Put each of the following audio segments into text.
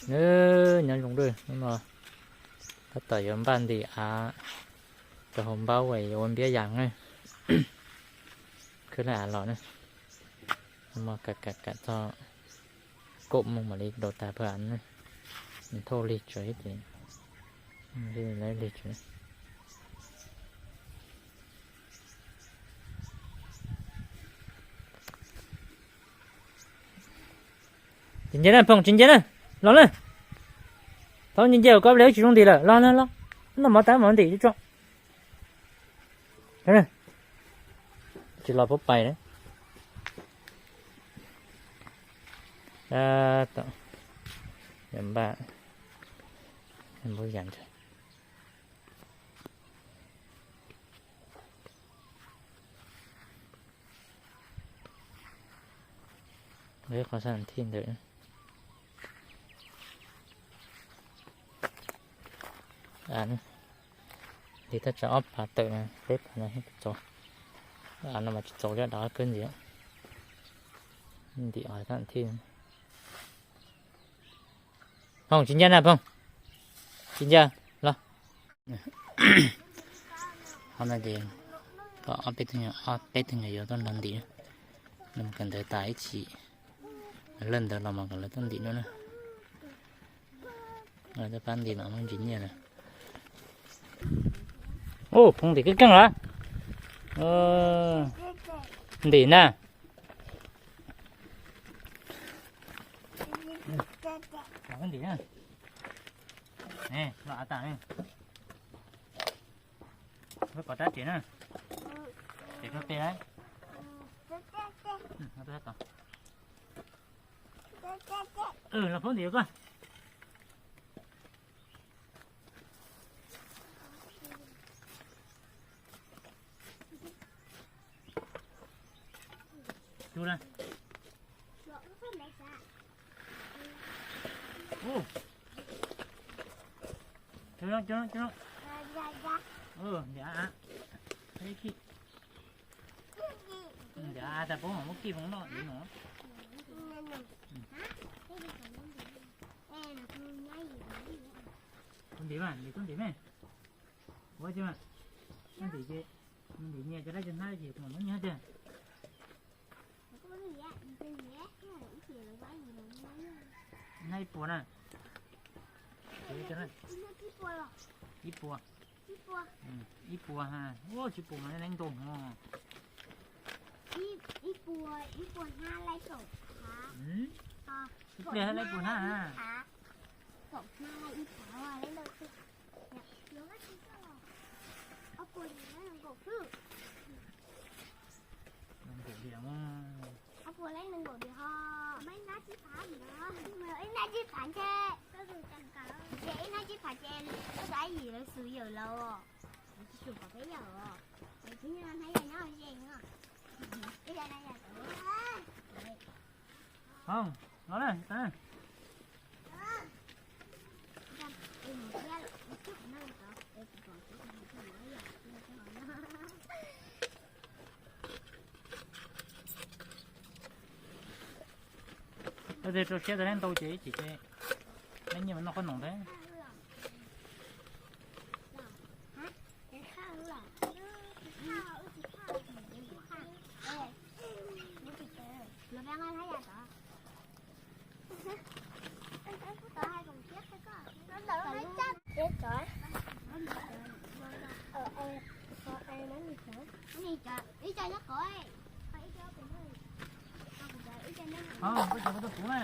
Nyob zoo, hnub no tab tom yuav npaj ntim av rau hauv npaub es yuav ua npiab yas na. Khwb laj av los na, kam kam kam txog kaum moos mam li daus tag pawg av na. Thauj lig tsawv thiab ces, lig tsawv. Tsis nce na Phoom, tsis nce na, los na. Thaub nce nce koj ple tsis zoo ntim lawm, los los los. Noj mov tas mam ntim tso. Tsis los puab pais. Tab tom npaj npaub yas ntag. Qhov sab thib ntawd li tab tsam ob phav tawm, peb phav no tsis txaus. Av no mas tsis txaus li, dav kawg ntxiv. Ntim sab thib. Phoom, tsis nce na Phoom, tsis nce, los. Qhov no ces kom ob peb tug, ob peb tug nyuam yaus tuaj nrog ntim, nws kawm ntawv tas ib chim, lawv ntawd los mas kom lawv tuaj ntim no na. Lawv tuaj pab ntim mas muaj ntsis nyiaj na. Ub, Phoom ntim keej keej los. Ntim na. Ntim na. Los av tas, kov rab riam na. Riam rau pem lauj. Los Phoom ntim koj. Ub, cov no, cov no, cov no. Ntim av, ntim av tas poob mas muab kij poob noj li no. Kuv ntim mas, ntim kuv ntim me. Ua cas mas, ntim ces, ntim nyias cov dab cov hnab ces kuv mam muab nyias tiag. Hnab ib puas na. Ib puas. Ib puas ha. Ua tsis pum mas neeg ntau hov. Ib puas, ib puas hnab laib kaum phav. Ib pliag laib puas hnab na. Kaum hnab laib ib phav laib ntau. Ob puas hnab kaum xwb. Ob puas laib nees nkaum diam ho. Ib hnab tsib phav ntag. Ib hnab tsib phav ntshe. Ces ib hnab tsib phav ces lub dab yim lawv xwb yawm laus. Tsis tsum kom peb yawm os. Hnab yog nyob ze no. Ib hnab yog. Hov, los na. Tab sis rau siab tas neb ntau ces ib chim ces neb nyiaj mas noj qhob noom thiab. Koj cov koj tuaj kuv na.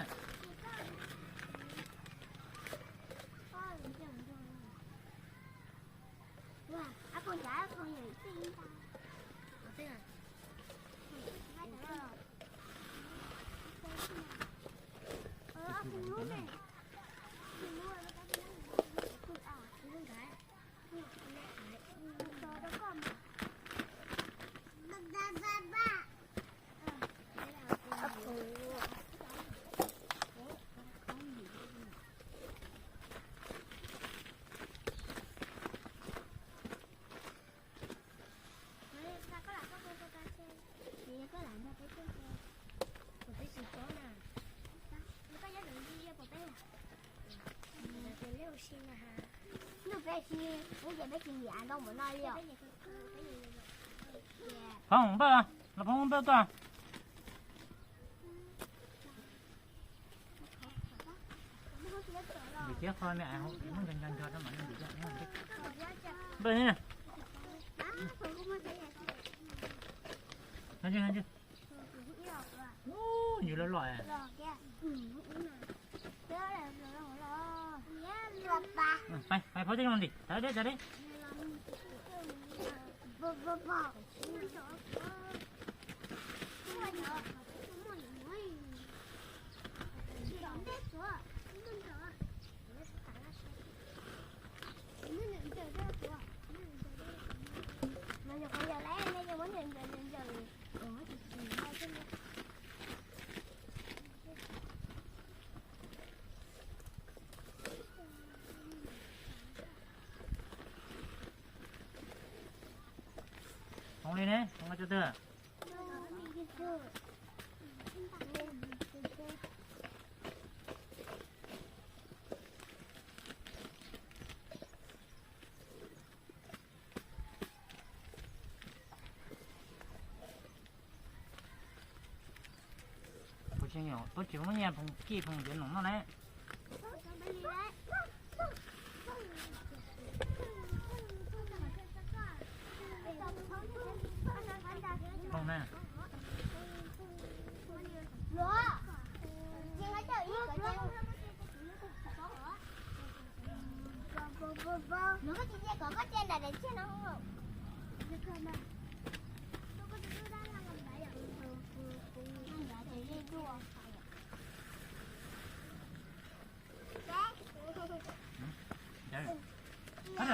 Phoob npawj, los phoob npawj tuaj. Npawj, nws loj loj. Pais, pais phoob tej zoo li, tawm deb, tawm deb. Hoo li ne, hoo li twg? Kuv tsis, kuv tsis muaj nyiaj kij phooj ywg noj na. Phooj na.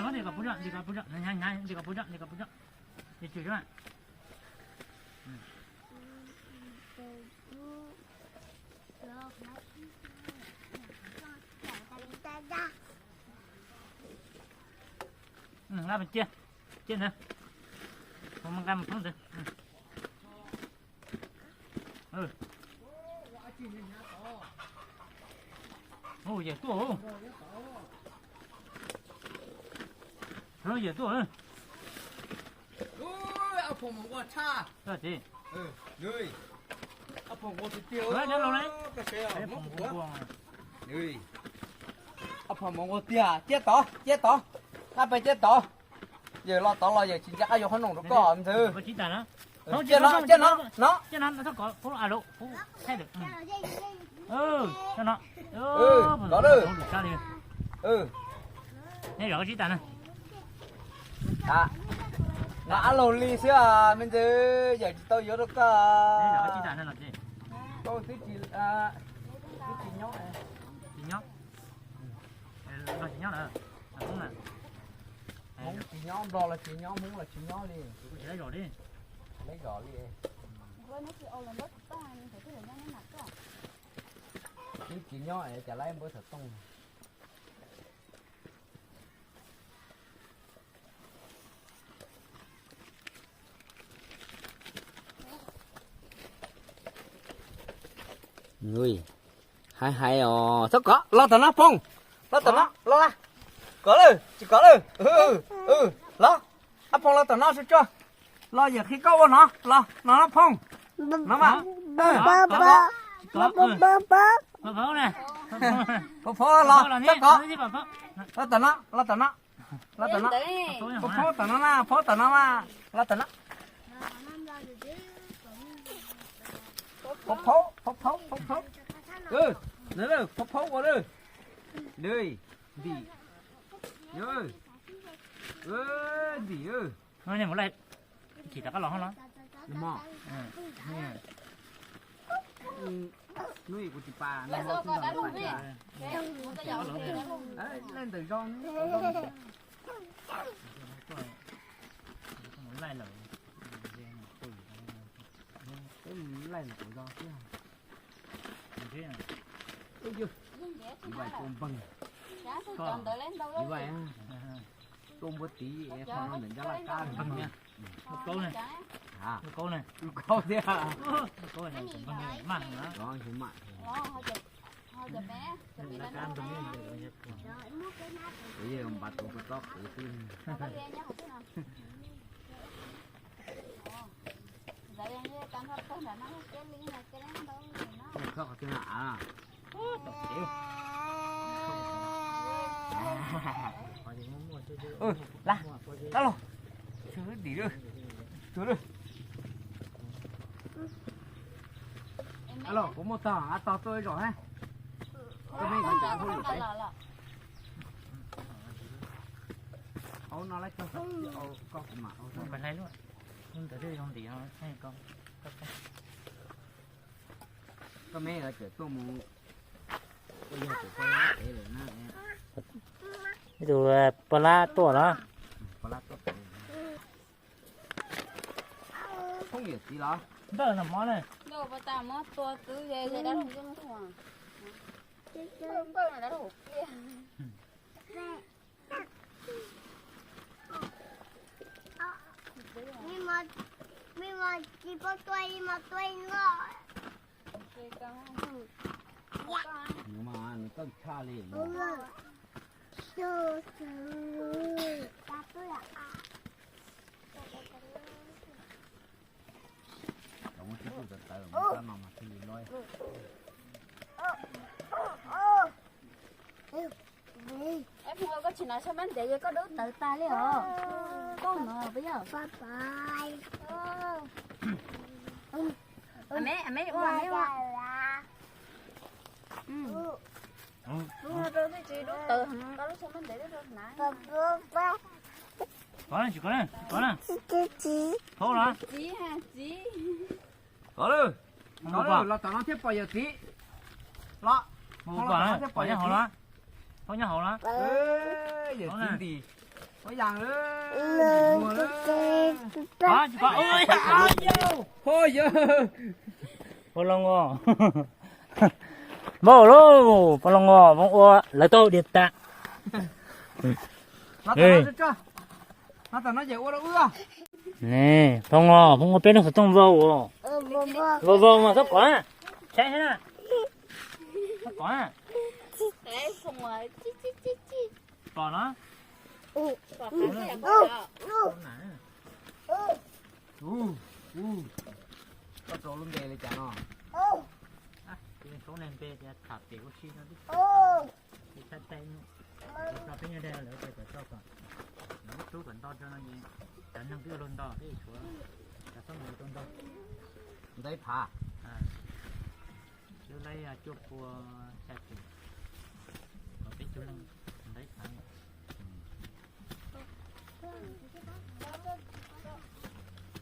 Nti kom puv tso, nti kom puv tso, nti kom puv tso, nti kom puv tso. Nti tsuj tso. Nqa cia, cia ntawd. Mus nqa mus phoob ntawd. Yawm tuaj. Yawm tuaj. Ab, phoo mus ua tshaj. Tsis, ab, phoo ua tiag tiag. Ab, phoo mus ua tiag, ciab tod, ciab tod. Ab, peb ciab tod. Yawm los tod los yawm tsis nco qab yuav qhob noom rau koj ntxwg. Ciab no, ciab no, no. Kov lawm. Neb zov tsib tas na. Nqa ab laug li xwb me ntxwg, yawm tsis tau yuav rau koj. Koj twb tsis, twb tsis nyob. Tsis nyob. Nplog tsis nyob lawm. Hmoob tsis nyob, Nplog los tsis nyob, Hmoob los tsis nyob li. Kuv tsis laib zos li. Laib zos li. Twb tsis nyob es cas laib npawb xov tooj. Hais hais os, txhob kov, los tom no Phoo, los tom no, los, kov lawm, tsis kov lawm, los, ab Phoo los tom no sub tso, los yawm qhia koj ua no, los no no Phoo, no mas, Phoo, Phoo, los, txhob kov, los tom no, los tom no. Los tom no. Phoo, Phoo tom no na, Phoo tom no mas. Los tom no. Phoo, Phoo, Phoo, Phoo, Phoo, Phoo. Phoo, Phoo ua lawm. Ntim. Ntim. Chim rov qab los hauv los. Hnub kuv tsis pa, laij ntawm zos, laij ntawm zos xwb. Ib vais tua npeeg, ib vais tua npua tiv, qhov no ntawm nrab laj kab npeeg thiab. Lub kaub ne, lub kaub thiab. Maj, Las, tau los, tus lwj, tus lwj. Alo, kuv muaj tog, ab tog tuaj ib zaug hab. Koj me ntawd hauj lwm pem. Au no lawm, koj kuv mam au. Koj me tseem tuaj mus, koj yog tus poj lab ev lawm na. Ib tug poj lab tuaj los. Poj lab tuaj pem. Thoob yawm txiv los? Npawg no mob ne. Nws mas nws tawj tshaj li. Cov muaj tib tug tawv tawv mas koj no mas thiaj li loj. Koj tsis hnav sab mab ntev, koj dub tawv tag li os. Koj no puas yog? A me, a me ua, a me ua. Rau twb tsis dub tawv heev, koj lub sab mab ntev twb rau hnav. Kov na, tsis kov na, kov na. Thaub los? Txiv, txiv. Kov lawm, kov lawm, los tom no thiaj pom yawm txiv. Los, los tom no thiaj pom yawm txiv. Nyob hauv los? Yawm txiv ntim. Ua yam lawm, muag lawm. Ho yawg. Pog Loos os. Npauj lauj, Pog Loos os, Pog Loos ua lawv tau diam tas. Ne, Pog Loos os, Pog Loos ua peb lub xov tooj vau os. Vau vau mas txhob kov na. Saib na. Txhob kov na. Pom no. Koj rau lub npe li cas no? Rau npe tias tham pem ua si no. Peb thaij thaij, lawv tso peb nyob dai lawv pem kom tso kom lawv muab rub kom nto rau no ces cov neeg twb ua luag nto, peb yuav tshuav cov txhob mus rau nto. Ntawd ib phav. Lub laib cuaj pua xya caum, kom peb tug leej ntawd ib phav.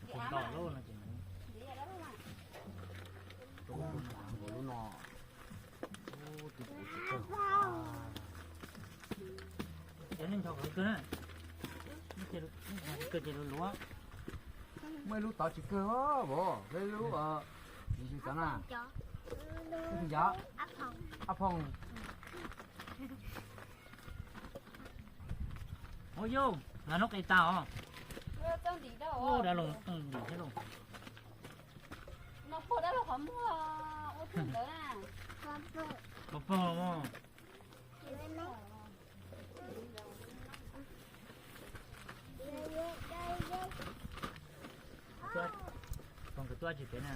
Tus nto lub no ces nkaus lub no. Ub, tus kuv tsis kawg. Cov nej nchos kom kawg na. Kawg ces luv luav. Muaj ib lub tod tsis kawg os, peb lub, tsis tsis tod na. Ib tug yog Ab Phooj. Ua yau, nqa nub qe tas os. Ua dab laug ntim thiab lauj. Pog pog. Pog kawg tuaj tsis pem na.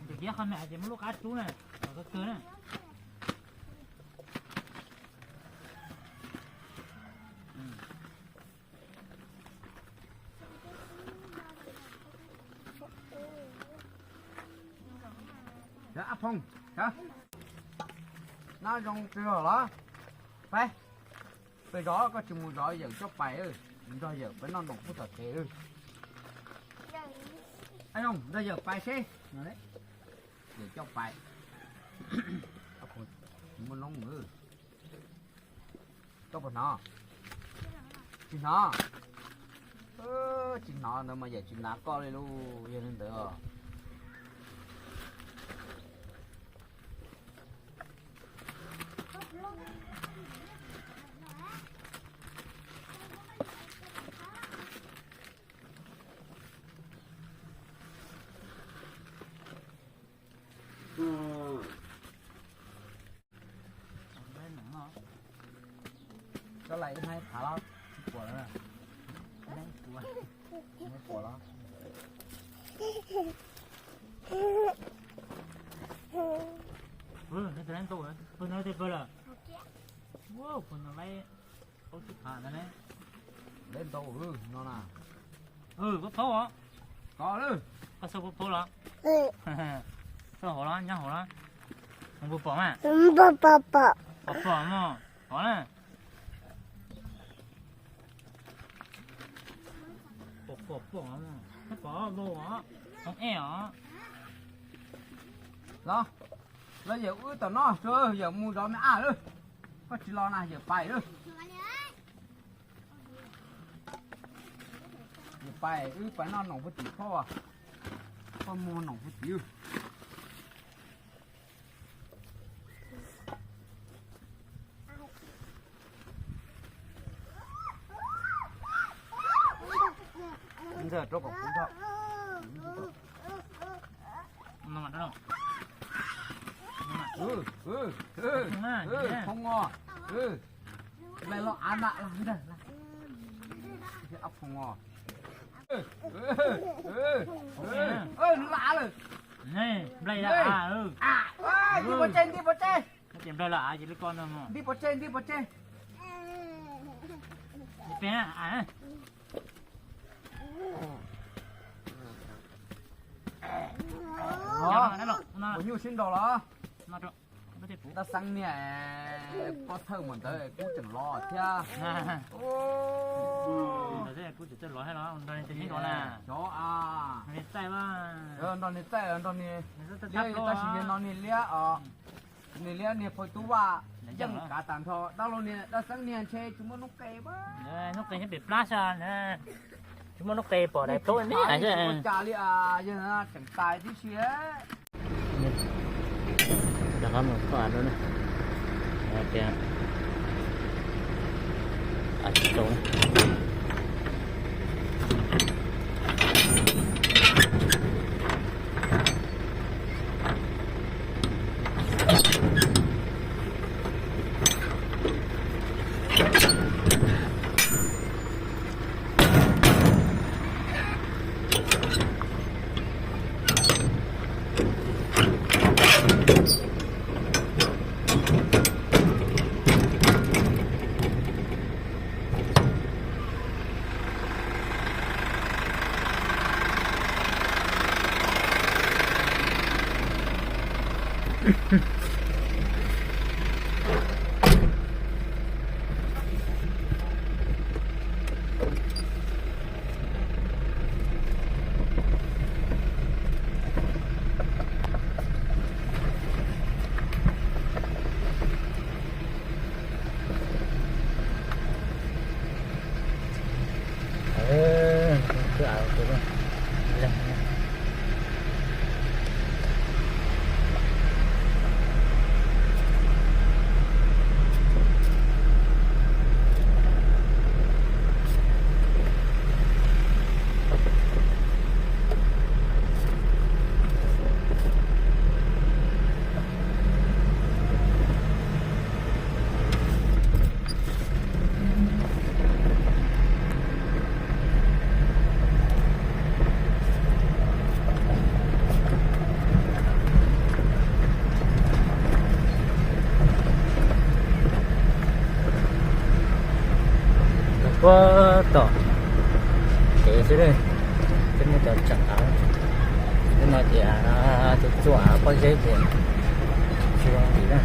Tus kiab qhov me ces muab lub qab rub na, kom kawg kawg na. Ab Phooj, nab zoo twg los? Peb, peb zov, koj tsis mus zov yawm coj pais, nrog yawm peb noj ntoos pub tom kev. Ab Phooj, nrog yawm pais seb. Yawm coj pais. Muaj noob. Koj puas hnov? Tsis hnov. Tsis hnov ntawd mas yawm tsis hnav koj li lauj, yog li ntawd os. Lais ib hnab phav los tsis pom lawm. Pom los. Pw no tej pawg lawm. Pw no laib paub tsis phav ntawd ne. Laib ntau no na. Koj phaub os. Koj lawm. Koj xauj phaub los. Xauj hauv los nyob hauv los. Pom pom mas. Pom pom mog. Pom na. Pom pom pom, pom os, pom os. Los, los yawm wb tom no, yawm mus zov me ab lawm. Koj tsis los na yawm pais lawm. Yawm pais wb pais noj noom puag tim koj, koj mus noom puag tim. Ntxawm rau kom kuv tho. Phoo os. Nplaig los av ntam los ntag. Phoo os. Nws los av lawm. Nplaig los av. Nti pov tseg, nti pov tseg. Nti pov tseg, nti pov tseg. Kuv nyuj sib nraus los. Dab xeeb niag pov thawj mas ntawd kuv tseem los thiab. Xyov a, nrog niag txaij, nrog niag liab, tab sis yog no niag liab os, niag liab niag phauj tub vaj yeej kav tas nrho dab laug niag dab xeeb niag ntshe tsis muaj noob qes. Noob qes nyob pem plab xwb, tsis muaj noob qes pom daim plaub me me xwb. Ua cas li, yog tseem tais tib si. Rov qab mus koj av dua na. Tias av tsis tau na. Puag tom kev xwb, twb muaj cov tseem av, twb no ces txhua txhua av pob zeb ces tsis zoo ntim na.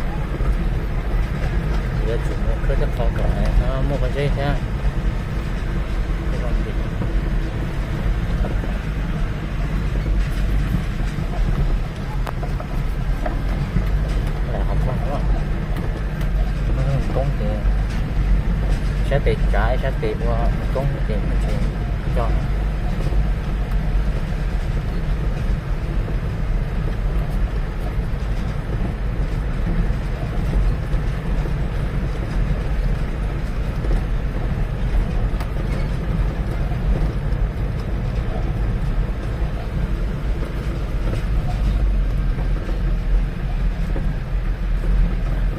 Yuav tsum mus khawb tej qho kom muaj pob zeb thiab. Lam hauv moos, moos koob ces sab tes tsav sab tes ua moos koob ces muaj tsis coj.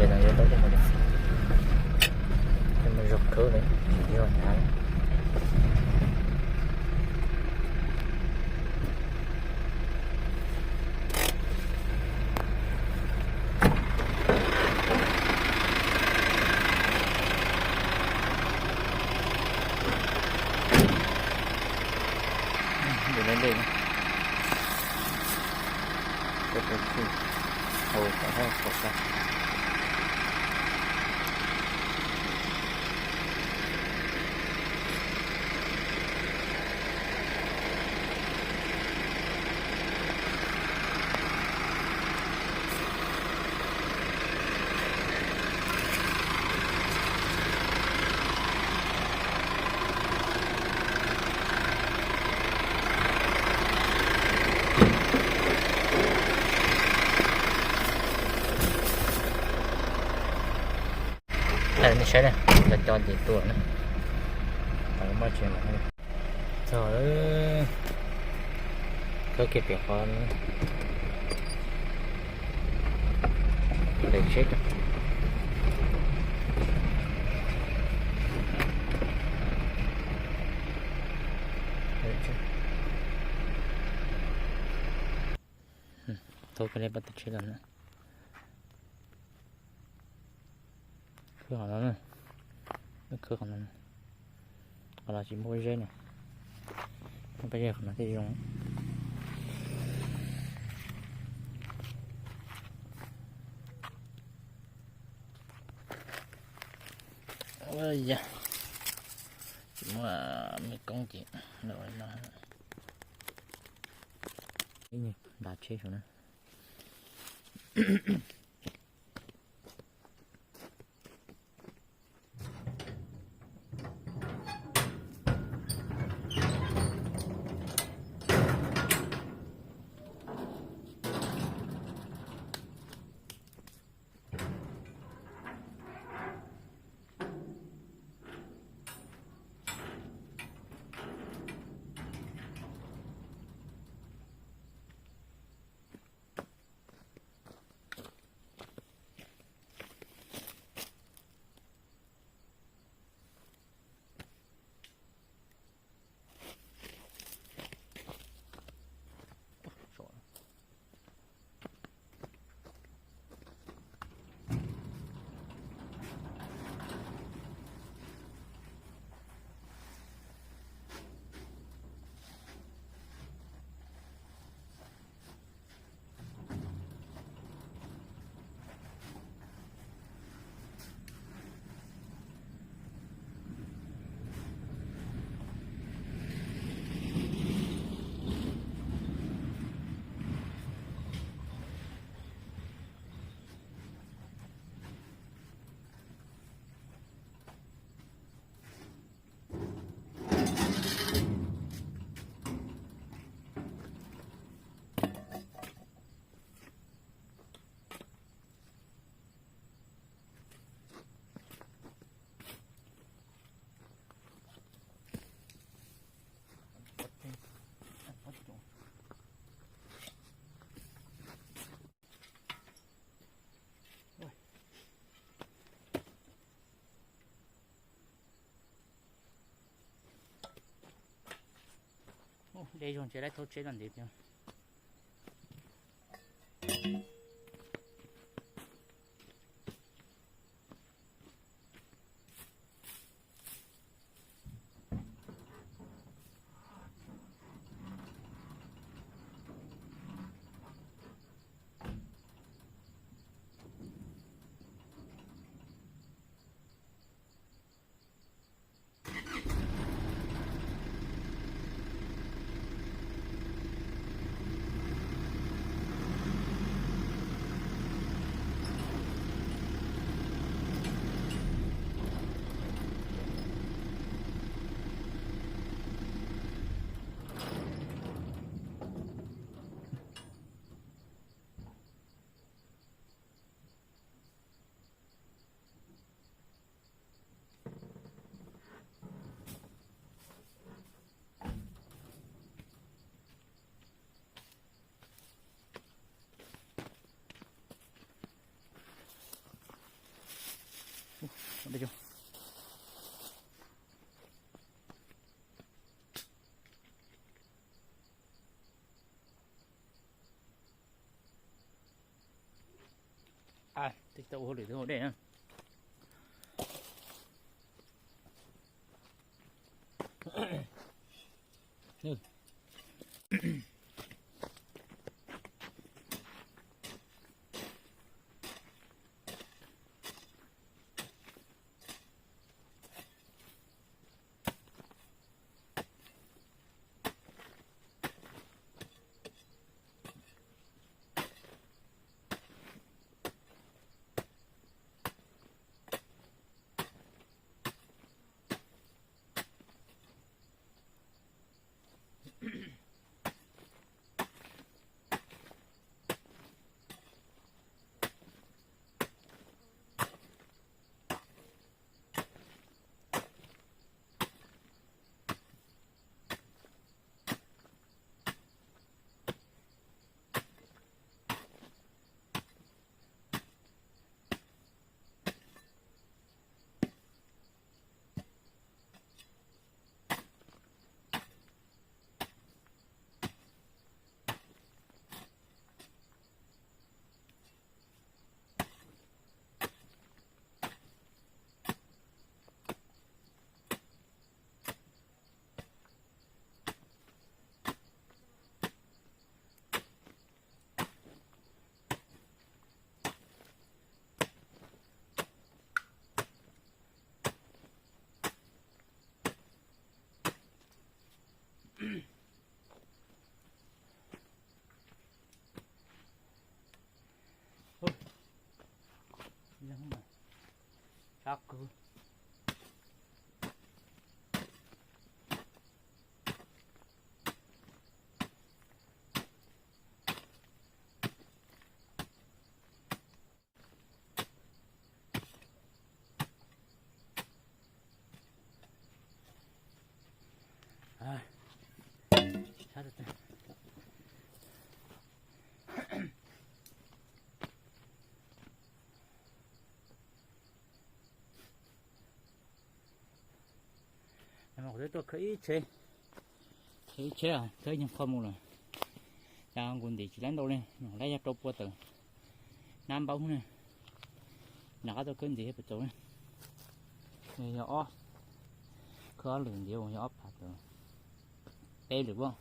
Ces no yuav tau coj mus, coj mus zog khawb. Koj tau txij hau kom hab kom tau. Nej saib na, cov co ces tuaj na. Tau maj tsev mas txog, khawb kiag pem qhov ntawm tsheb. Thauj kiag nej pab tawm tsheb los na. Khawb qhov no na, khawb qhov no, qhov no tsis muaj pob zeb na, muaj pob zeb qhov no thiaj zoo. Yog tsis muaj me koob ces no, ib nyuag ntav tsheb saum na. Dej zoo ces laib thauj tsheb los ntev thiab. Twb tsis tau ua hauj lwm twb ua dej na. Ab kwv. Qhov twb tuaj khawb ib tsheb, khawb ib tsheb, khawb ib nyuag qho mus lawm. Cas nkaus ntim tsis laib ntau li, nyuam qhuav laib yog rau pua tawm, nab npaub ne. Nram qab tuaj khawb ntxiv puas tau ne. Yog ob, khawb ob lwm ntxiv yog ob phav tawm, peb lwm as.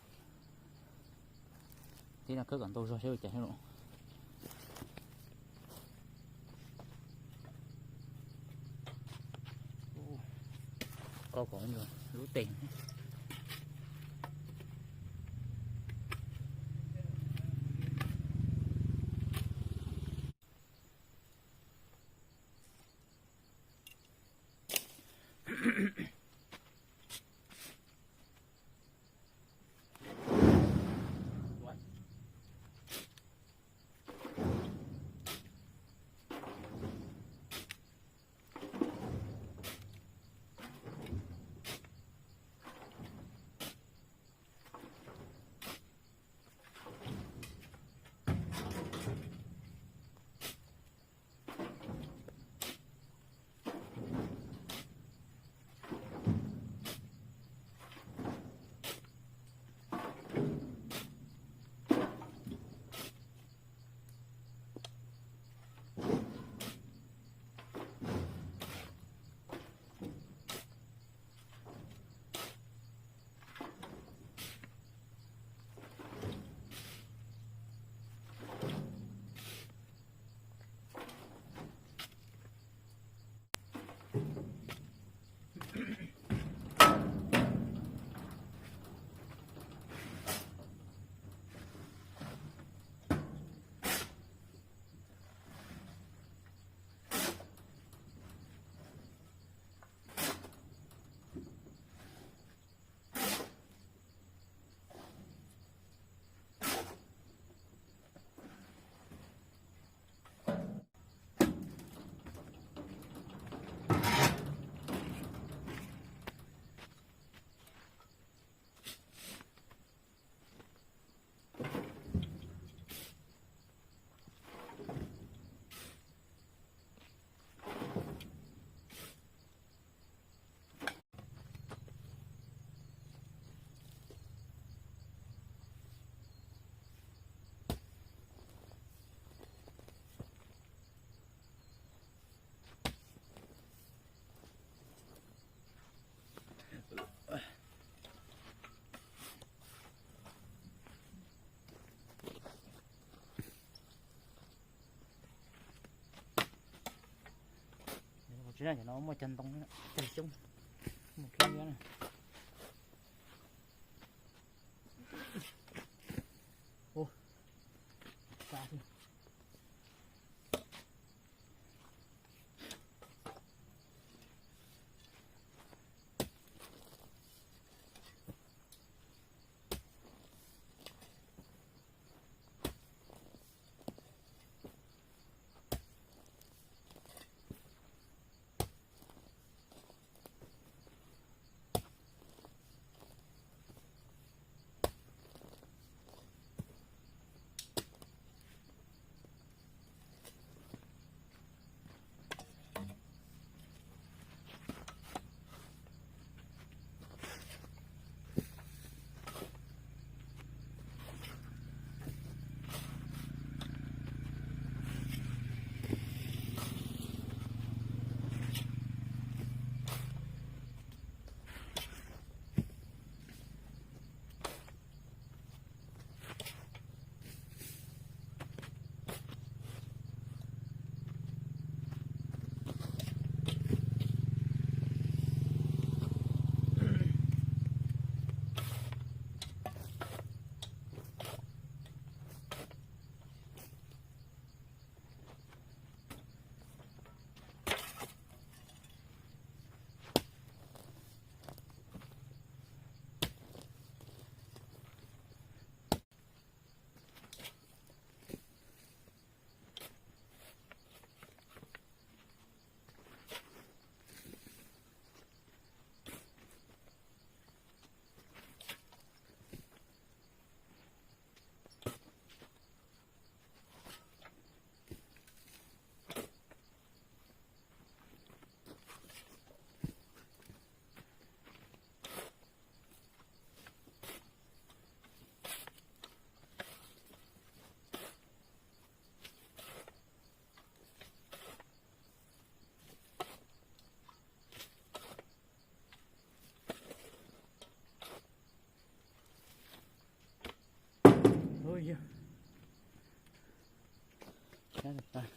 Tib no khawb kom ntau zog saib ua cas thiab los. Ko kom lub tes. Tsis na, no muaj cov ntoo cog coob, mus khiav na. Ua, xa xwb. Cab tas tas.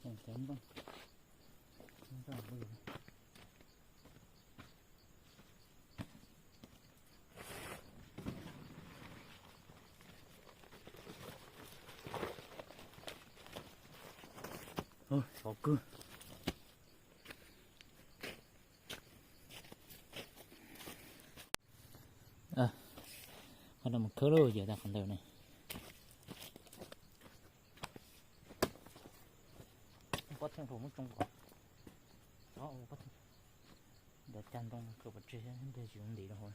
Cov nplooj, nplooj kuj Sov kawg. Qhov no mus khawb lauj, yawm tau qhov ntawd ne. Pob theej rau muab tsoo kom, pob theej, ntawd cag ntoo khaws pov tseg, ntiag tsis zoo ntim rau hauv.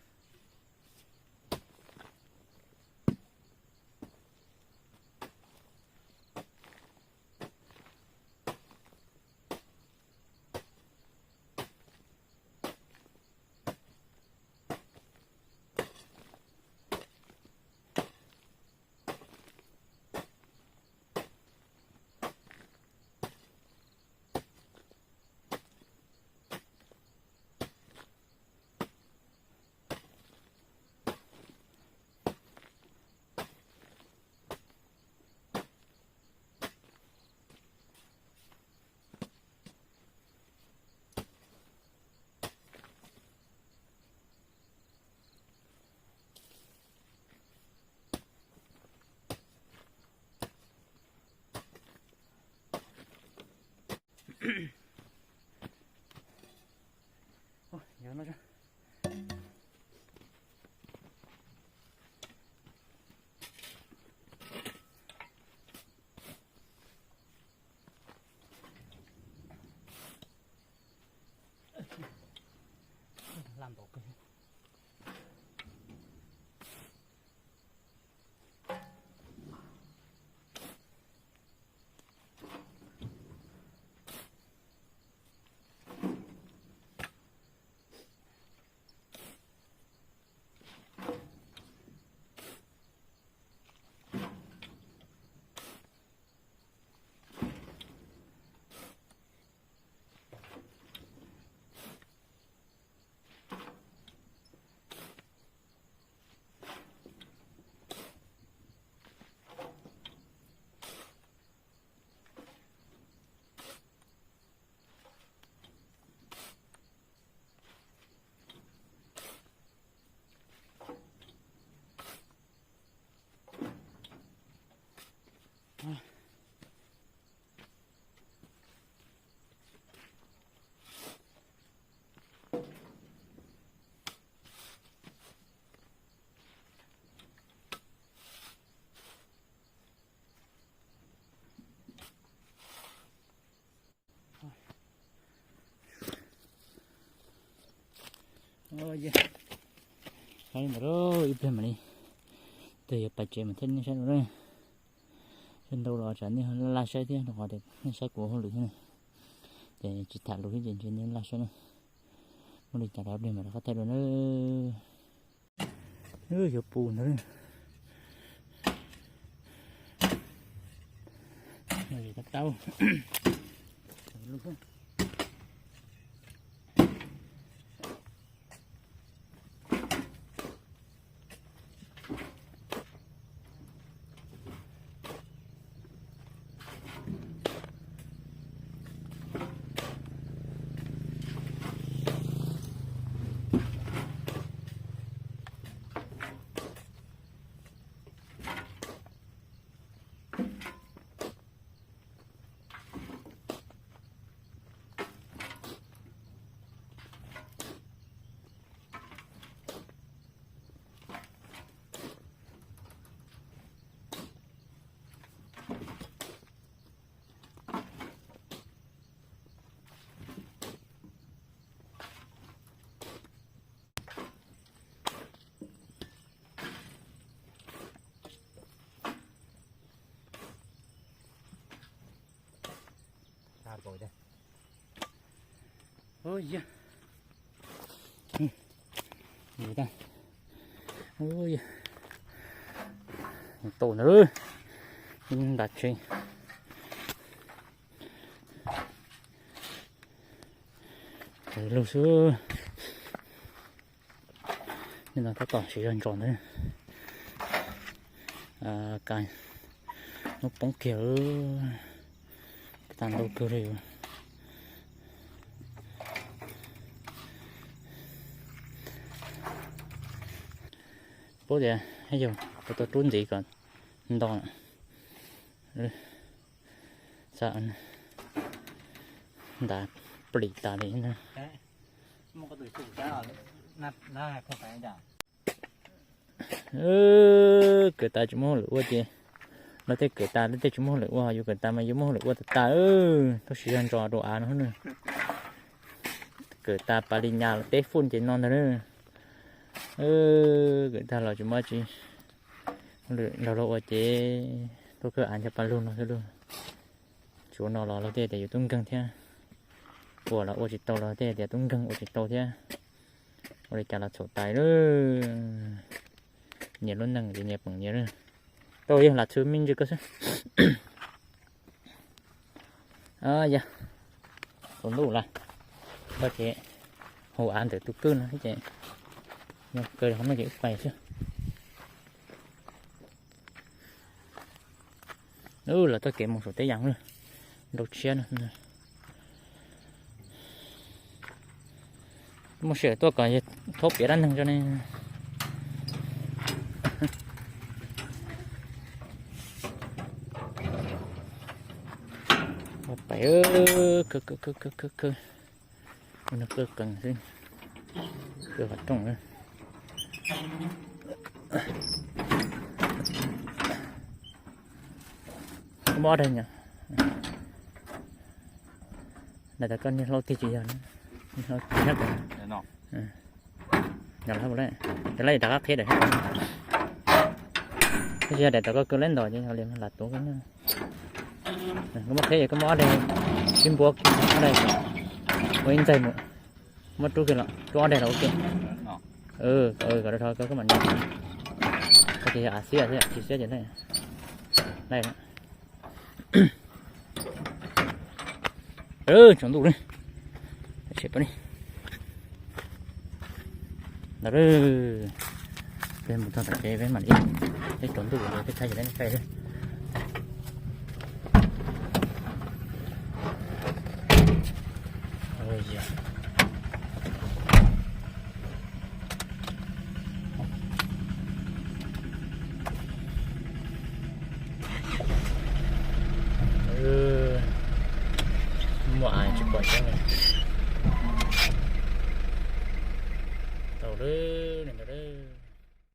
Ib pliag mam li, tus yuav pais tsev mas thiaj nej saib dua na. Sab nraud los tsam nej laj saib thiab rau qhov tias nej saib kuv hauj lwm thiab na. Ces tsis tham lus thiab ces ntshe nej laj saib na. Muaj li cas rov ib pliag mam rov qab thaij dua na. Yuav pus ntawd. Tab tau. Tus ntawd, ntas tsev, lug xwb. No tab tom siv zog ntsos ntawd. Ka, hnub poob kiag, tag ntau kawg li. Paub tias yog tau tau rub ntxiv kom nto. Xav ntav plis tas li na. Kawm tas tsis muaj hauj lwm ua ces lawv tej kawm tas lawv tej tsis muaj hauj lwm ua, yus kawm tas mas yus muaj hauj lwm ua tas tas. Tuaj siv zog ntsos rau av no na. Kawm tas pas li nyas los peb fut ces no ntag na. Kawm tag los tsis muaj tsi, hauj lwm nrog luag ua ces tuaj kawb av ncho pa lug no xwb lauj. Tsis ua no los luag tej tias yus tub nkeeg thiab. Ua los ua tsis tau los tej tias tub nkeeg ua tsis tau thiab. Ua li cas los txhaum tas lawm. Nyias lub neej ces nyias peem nyias lawm. Tau yog lam txhw me ntsis koj xwb. Yog tsaus ntuj lawm, koj ces hu av ntawm tus kwj no thiab ces nyob kawg li qhov no ces wb pais xwb. Los txoj kev mus saum teb yas lawm, nrau tshiab no. Muaj sij hawm tuaj kom yog thaub piav dab neeg tso ne. Pais, kawg qhov rooj xwb, kawg qhov rooj. Koj muab ob daim nyo, daim tas koj niag hlau tig tsis yog, niag hlau tig nyob pem. Nyob lawm, ces lawv daim qab qhib daim thiab. Tab sis yog daim tas koj kawg lawm ntawd ces yog li lam tuav koj. Koj muab qhib es koj muab ob daim sib npuab, ob daim ua ib ntxaig mus, muab rub kiag los rub ob daim los ua ke. Kom rau koj mam nyo. Koj ces yog av xiab thiab, tsis xiab ces laij. Tsaus ntuj li, tshem pab li. Ntawd, peb mus txog tom tsev peb mam li, peb tsaus ntuj li peb thaij ces peb pais li. Ua yog